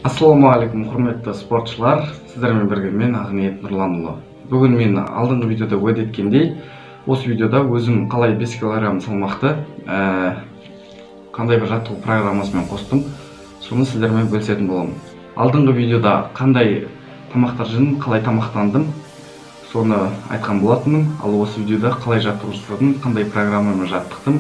Ассалаумағалейкум, құрметті спортшылар. Сіздермен бірге мен, Ақниет Нұрланұлы. Бүгін мен алдыңғы видеода уәде еткендей, осы видеода өзім қалай 5 килограмм салмақты қандай бір жаттығу программасымен қостым, соны сіздермен бөлісетін боламын. Алдыңғы видеода қандай тамақтар жедім, қалай тамақтандым, соны айтқан болатынмын. Ал осы видеода қалай жаттығу жасадым, қандай программамен жаттықтым,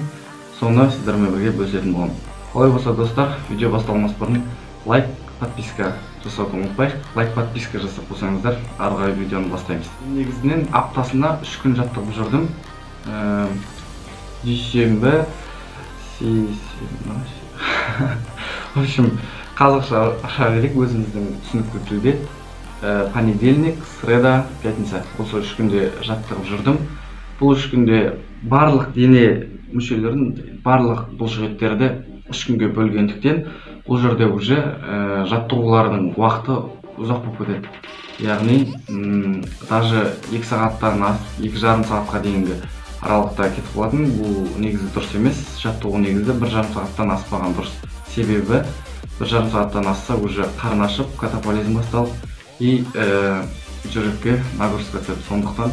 соны сіздермен бірге бөлісетін боламын. Олай болса, достар, видео басталмас бұрын лайк, подписка жасауды ұмытпайық. Лайк, подписка жасап қойсаңыздар, ары қарай видеоны бастаймыз. Негізінен аптасына 3 күн жаттығып жүрдім. Дүйсенбі, сейсенбі. В общем, қазақша аша берейік өзіміздің түсінікті тілде. Понедельник, среда, пятница. Осы 3 күнде жаттығып жүрдім. Бұл 3 күнде барлық дене мүшелерін, барлық бұлшықеттерді 3 күнге бөлгендіктен, бұл жерде уже жаттығулардың уақыты ұзақ болып кетеді. Яғни, даже 2 сағаттан асып, 2,5 сағатқа дейінгі аралықта кетіп қалатын. Бұл негізі дұрыс емес. Жаттығу негізі 1,5 сағаттан аспаған дұрыс. Себебі 1,5 сағаттан асса уже қарын ашып, катаболизм басталып и жүрекке нагрузка түседі. Сондықтан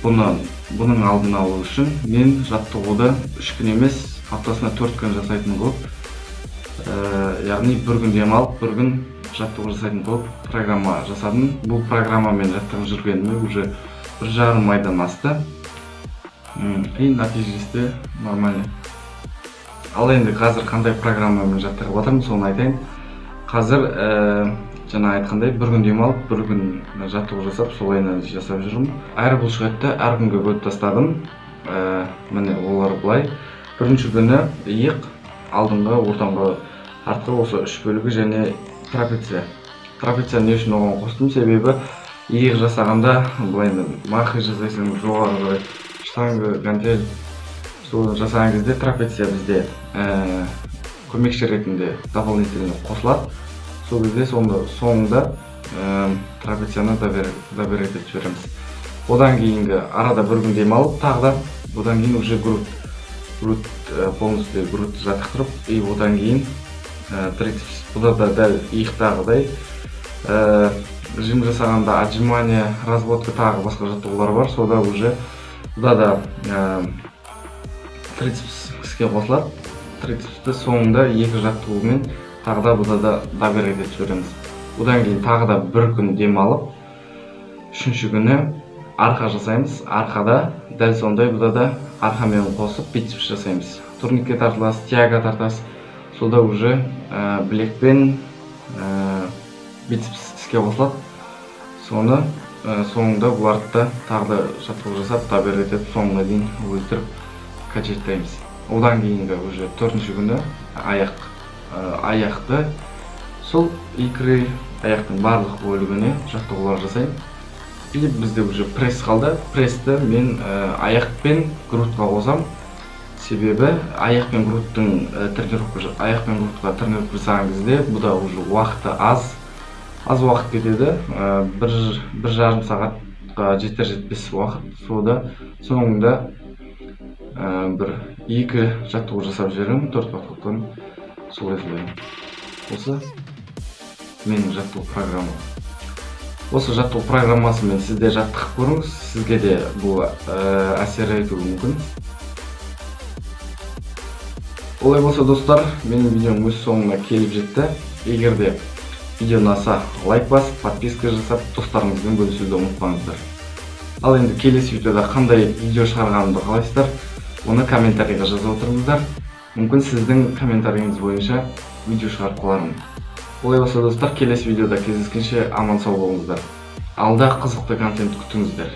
бұның алдын алу үшін мен жаттығуды 3 күн емес, аптасына 4 күн жасайтын қылып, яғни бір күн демалып, бір күн жаттығу жасайтын қылып программа жасадым. Бұл программамен жаттығып жүргеніме уже 1,5 айдан асты. И нәтижесі де нормально. Ал енді қазір қандай программамен жаттығып жатырмын, соны айтайын. Қазір жаңа айтқандай бір күн демалып, бір күн жаттығу жасап, солай жасап жүрмін. Әр бұлшықетті әр күнге бөліп тастадым. Міне олар былай. Бірінші күні иық, алдыңғы, ортаңғы, артқы осы 3 бөлігі және трапеция. Трапеция не үшін оған қостым? Себебі иық жасағанда былай енді махи жасайсың, жоғары қарай штанга, гантель, сол жасаған кезде трапеция бізде көмекші ретінде дополнительно қосылады. Сол кезде соңында трапецияны добавить етіп жібереміз. Одан кейінгі арада бір күн демалып, тағы да одан кейін уже грудь, полностью грудь жаттықтырып, и одан кейін трицепс. Бұда да дәл иықтағыдай жим жасағанда отжимание, разводка, тағы басқа жаттығулар бар. Сонда уже бұда да трицепс іске қосылады. Трицепсті соңында 2 жаттығумен тағы да бұда да добавить етіп жібереміз. Одан кейін тағы да бір күн демалып, үшінші күні арқа жасаймыз. Арқада дәл сондай бұда да арқамен қосып бицепс жасаймыз. Турникке тартыласыз, тяга тартасыз. Сонда уже білекпен бицепс іске қосылады. Соны соңында бұларды да тағы да жаттығу жасап, добавить етіп, соңына дейін өлтіріп качеттаймыз. Одан кейінгі уже төртінші күні аяқты сол икры, аяқтың барлық бөлігіне жаттығулар жасаймын. И бізде уже пресс қалды. Прессті мен аяқ пен грудқа қосам. Себебі аяқ пен грудтың тренировка, аяқ пен грудқа тренировка жасаған кезде бұда уже уақыты аз уақыт кетеді. 1,5 сағатқа жетер жетпес уақыт. Сонда соңында бір 2 жаттығу жасап жіберемін, 4 подходтан. Солай солай. Осы менің жаттығу программам. Осы жаттығу программасымен сіз де жаттығып көріңіз, сізге де бұл әсер етуі мүмкін. Олай болса, достар, менің видеом өз соңына келіп жетті. Егер де видео ұнаса, лайк басып, подписка жасап, достарыңызбен бөлісуді ұмытпаңыздар. Ал енді келесі видеода қандай видео шығарғанымды қалайсыздар, оны комментарийға жазып отырыңыздар. Мүмкін сіздің комментарийіңіз бойынша видео шығарып қалармын. Олай болса, достар, келесі видеода кездескенше аман сау болыңыздар. Алда қызықты контент күтіңіздер.